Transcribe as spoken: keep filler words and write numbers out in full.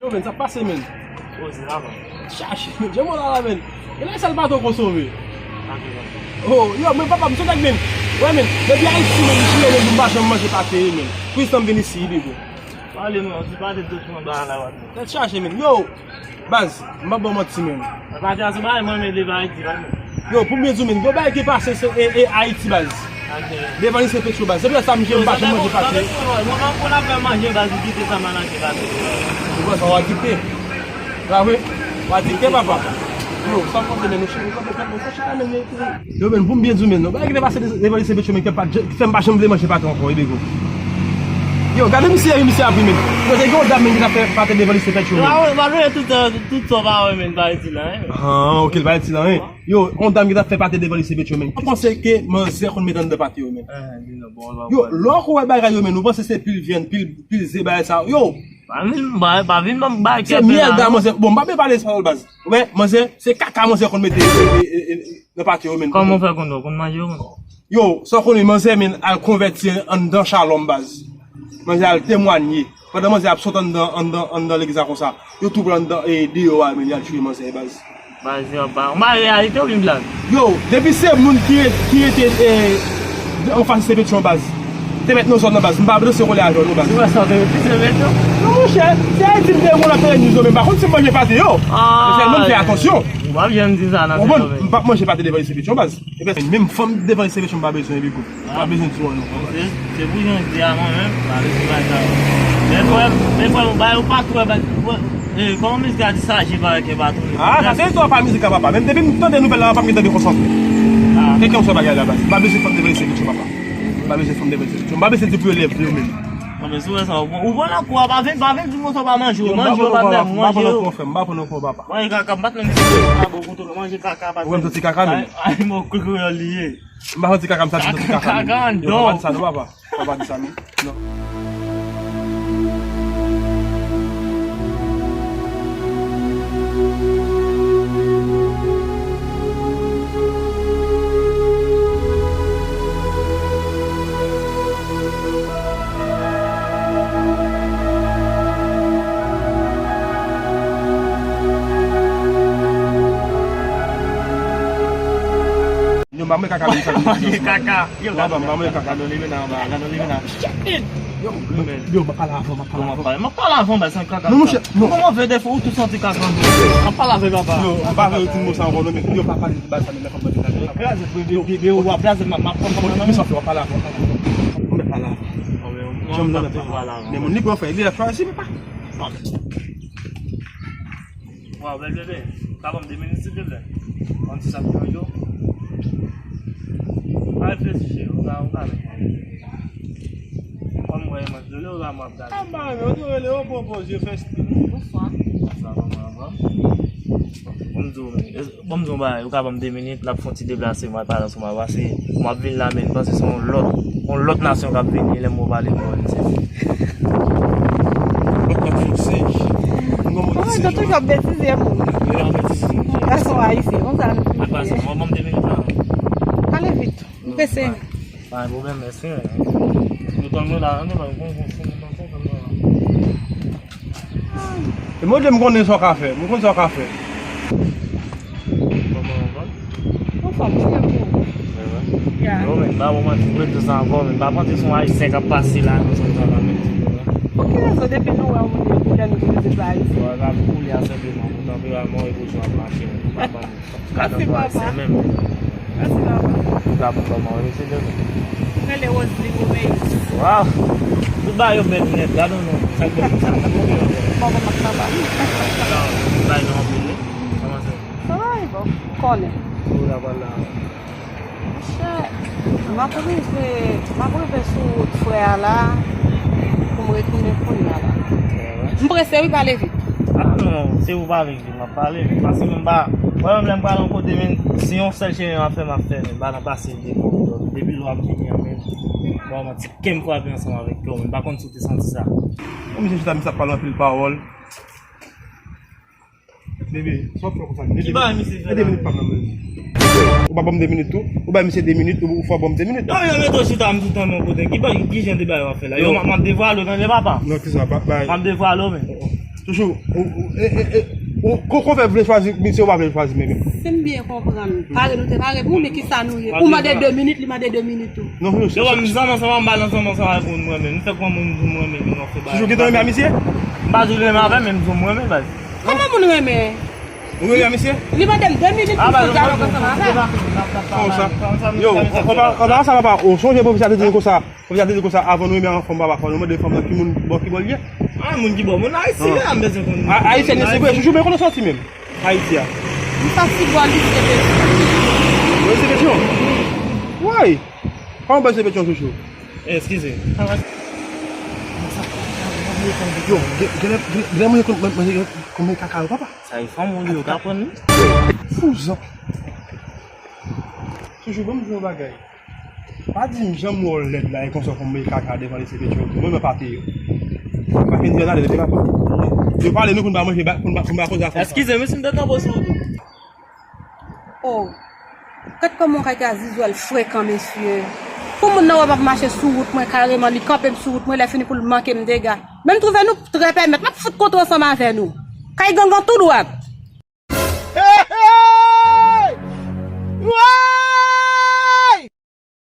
Yo, men, sa pase, men. Poze la, man. Chache, men, jan mwen la, la, men. E la, sal pa twò konsome. Oh, yo, men, papa, m se nèg, men. Wè, men, depi Ayiti, men, m chire, men, m pa janm manje pate, men. Pou sa m vin isi, bebe. Pale, non, ti pate tout moun ba la, wè. Tèt chaje, men. Yo, baz, m pa ba w manti, men. Pate a, se bagay mwen, men, depi Ayiti, la, men. Yo, pou m byen di w, men, gon bagay ki pase, se, e, e Ayiti, baz. Devan lise Petro, baz. Depi sa, m, m pa janm manje pate. Mwen, mwen, mwen, mwen, manje, baz, ou kite sa, man, anje, baz. Ou wè sa, w a kite. Sa vre? W a kite, papa. Yo, sa m konte, men, nou chita, nou chita, men, men, yo, men, pou m byen di w, men, non. Bagay ki te pase devan lise Petro, men, ki pa, ki fè m pa janm vle manje pate ankò, e bego. Yo, gade misye, misye ap ri, men. Yo, te gen yon dam, men, ki t ap fè pate devan lise Petro, men. Yo, a, w a vle tout, tout sa w pa wè, men, pa iti la, hein. Ah, ok, l pa iti la, hein. Yo, yon dam ki t ap fè pate devan lise Petro, men. Ou panse ke manzè konn met anndan pate yo, men? Yo, lè w wè bagay yo, men, ou panse se pil vyann, pil, pil ze, bagay sa. Yo! Pa vin, pa, pa vin ban m bay kè. Se myèl da manzè. Bon, m pa byen pale espanyòl, baz. Ou wè, manzè, se kaka manzè konn mete, e, e, e, e, nan pate yo, men. Kòman w fè konn, konn manje yo, men? Yo, sa w konnen, manzè, men, al konvèti anndan Shalom, baz. Manzè al temwanye. Pandan manzè ap sot anndan, anndan, anndan legliz la konsa, yo tou pran anndan, e, deyò a, men, y al tiye manzè, baz. Baz, yo pa, yon bagay reyalite oubyen blag? Yo, depi se moun ki re-, ki rete, e, anfas lise Petyon, baz. Te mèt nan zòn nan, baz. M pa danse kole a jò, non, baz. Ou wè sa, te mèt lise Petyon? Non, monchè, se Ayiti m te yon lòt peyi, men m pa konn si m manje pate yo. Ah. Sèlman m fè atansyon. Ou pa byen di sa nan. Konprann? M p ap manje pate devan lise Petyon, baz. Epi menm fanm devan lise Petyon m pa bezwen, epi kou. M pa bezwen di w non. Se, se pou jan di a mwen menm, pa bezwen bay sa. Men frè m, men frè m, ou bay ou pa twè, bay, e, kòman mizik la di, saje pa wè kè pa tounen. Ah, sa se istwa pa mizik la, papa. Menm depi m tande nouvèl la, papa, m gentan dekonsantre. Ah. Kèlkenswa bagay la, baz. M pa bezwen fanm devan lise Petyon, papa. M pa bezwen fanm devan lise Petyon. M pa bezwen di pou yo lève yo menm. Non, men si w wè sa, ou pran, ou pran nan kou a, pa vin, pa vin di m konsa w pa manje, manje yo pa t lève, manje yo. M pa pran nan kou, papa. Manje kaka, m pa t menm di sa, bon, kontwole, manje kaka, pa t menm. Ou wè m santi kaka menm. Ay, ay, mo kreyòl li ye. M pa santi kaka, m santi kaka menm. Kaka anndan. Yo, pa di sa non, papa. Pa di sa non. Non. Yo, m pa manje kaka menm sa. Manje kaka. Yo, gade, m pa manje kaka. Gade yon limena anba, gade yon limena. Yo, yo, m ap pale avan, m ap pale avan. M ap pale avan, baz, se kaka. Non, monchè, non. Kòman vle defo ou tou santi kaka anndan? M ap pale avè papa. Yo, m pa vle di mo sa ankò, non, men yo pa pale de baz sa, men fòk mwen te gade. Kraze, bebe, bebe, w ap kraze, m ap, m ap pran nan men. Men sa fè w ap pale avan, pale avan. Mwen pale avan. Janm nan men moun li pran fè, li la chwazi, papa. Waw, bèl bebe, ou ka ban m de minit, silteplè? Yon ti sa pou manje w. Pa reflechi, cheri, ou ka, ou ka avèk mwen. Kòm mwen, mwen, dole ou la, mwen ap gade. Ah, mwen, ou te rele, ou bon, bon, je fè stil. Bonswa. Bonswa, kòman w va? Bon, m di w, men, bon, m di w yon bagay, ou ka ban m de minit, n ap fè yon ti deplase, mwen pale ansanm avè w, se, mwen ap vin la, men, m panse se yon lòt, yon lòt nasyon k ap vini, lè mwen pale, mwen, se. Lòt nasyon, se. Mwen, mwen, se. Mwen, toujou ap betize, moun. Gason ayisyen, konsa nou. Mwen pase, mwen, ban m de minit la. Pale vit, m prese. Pa gen pwoblèm, mèsi. Yo tann mwen la, non, non, non, non, non, non, non, non. E mwen, m konnen sa w ka fè, m konnen sa w ka fè. Kòman w va? Anfòm, se pou ou. Yo, men, m pa bon manti, m ret tou sa ankò, men m pa panse se yon ayisyen k ap pase la, non, sa, sa, la, men. Pou ki rezon, depi nou wè yon moun gen pwoblèm, nou itilize sa ayisyen? Bon, e pa pou koulye a senpleman, pou tanperalman, e pou jan ap mache, men, pa ban m. Mèsi, papa. Mèsi, papa. Ou ka pran kòman, wi, se de. Mwen rele Roseline Romeus. Waw! Tout bagay yo bèl nèt, gade non. Sa k bèl, sa k bèl. Bon, bon, papa. Tout bagay yo anpil, wi. Kòman se? Sa va, e bon. Konnen. Ou la pral la. Monchè, m ap rive, m ap rive sou wout frè a la, pou m retounen kounye a la. M prese, wi, pale vit. Ah, non, se ou pale vit, m ap pale vit. Paske m pa, mwen menm lè m prale yon kote, men, si yon sèl chemen m ap fè, m ap fè, men, m pa nan pase de kòb, donk, depi lè w ap vini an, men, nòmal, ti kè m frape ansanm avèk kè w, men, m pa konn si w te santi sa. Bon, misye chita, misye ap pale anpil pawòl. Bebe, sa w ap fè konsa? Ki bagay misye fè la? De minit pa m nan, bebe. Ou pa ban m de minit tou? Ou bay misye de minit, ou, ou fò ban m de minit. Yo, yo, mete w chita, m tou tann yon kote. Ki bagay, ki jan de bagay w ap fè la? Yo, m ap, m ap devwale w, tande papa. Non, kisa, ba, bay. M ap devwale w, men. Chouchou, ou, ou, e, e, e, ou, kon, kon fè vle chwazi misye, ou pa vle chwazi menm. Si m byen konprann, pare nou te pare pou, men ki sa nou ye? Ou mande de minit, li mande de minit tou. Non, non, yo wè m zanmi ansanm, m ba nan zanmi ansanm avè moun mwen menm. M fè kòman moun di mwen menm, non, se ba. Chouchou, gen tan renmen a misye? M pa di renmen avè, men m di mwen menm, baz. Kòman moun renmen? Ou renmen a misye? Li mande m de minit pou m fè dyalòg ansanm avè l. Konsa. Yo, konpa, konpa sa papa, ou sonje pwofesè a te di nou konsa. Pwofesè a te di konsa, avan nou renmen yon fanm, papa, fò nou mande fanm nan ki moun bò ki bò l ye. Ah, moun ki bò, moun Ayiti la, m bezwen konn. Ayisyen, se vre, Chouchou, men konnen sòti menm. Ayiti a. M sòti bò lise Petyon. Lise Petyon? Woy! Kòman bò lise Petyon, Chouchou? Eskize. Yo, gen, gen, gen, gen moun konn manje, manje, konn manje kaka yo, papa. Sa e fanm ou li yo ka pran li. Fouzan. Chouchou, ban m di yon bagay. Pa di m jan m wè w lèd la, e konsa w konn manje kaka devan lise Petyon. Mwen, mwen pa te yo. Pa fin di ann ale, depi m ap yo pale nou pou n pa manje, pou n pa, pou n pa koze afè sa. Eskize, mesye, m te tanpon sou wout ou. Oh, gad kòman yon kaka zizwèl frekan, mesye. Pou moun nan wè m ap mache sou wout mwen, kareman, li kanpe m sou wout mwen, lè fini pou l manke m dega. Men m twouve nou trè pèmèt, m ap fout kontre ansanm avè nou. Kay gangan tou dwat.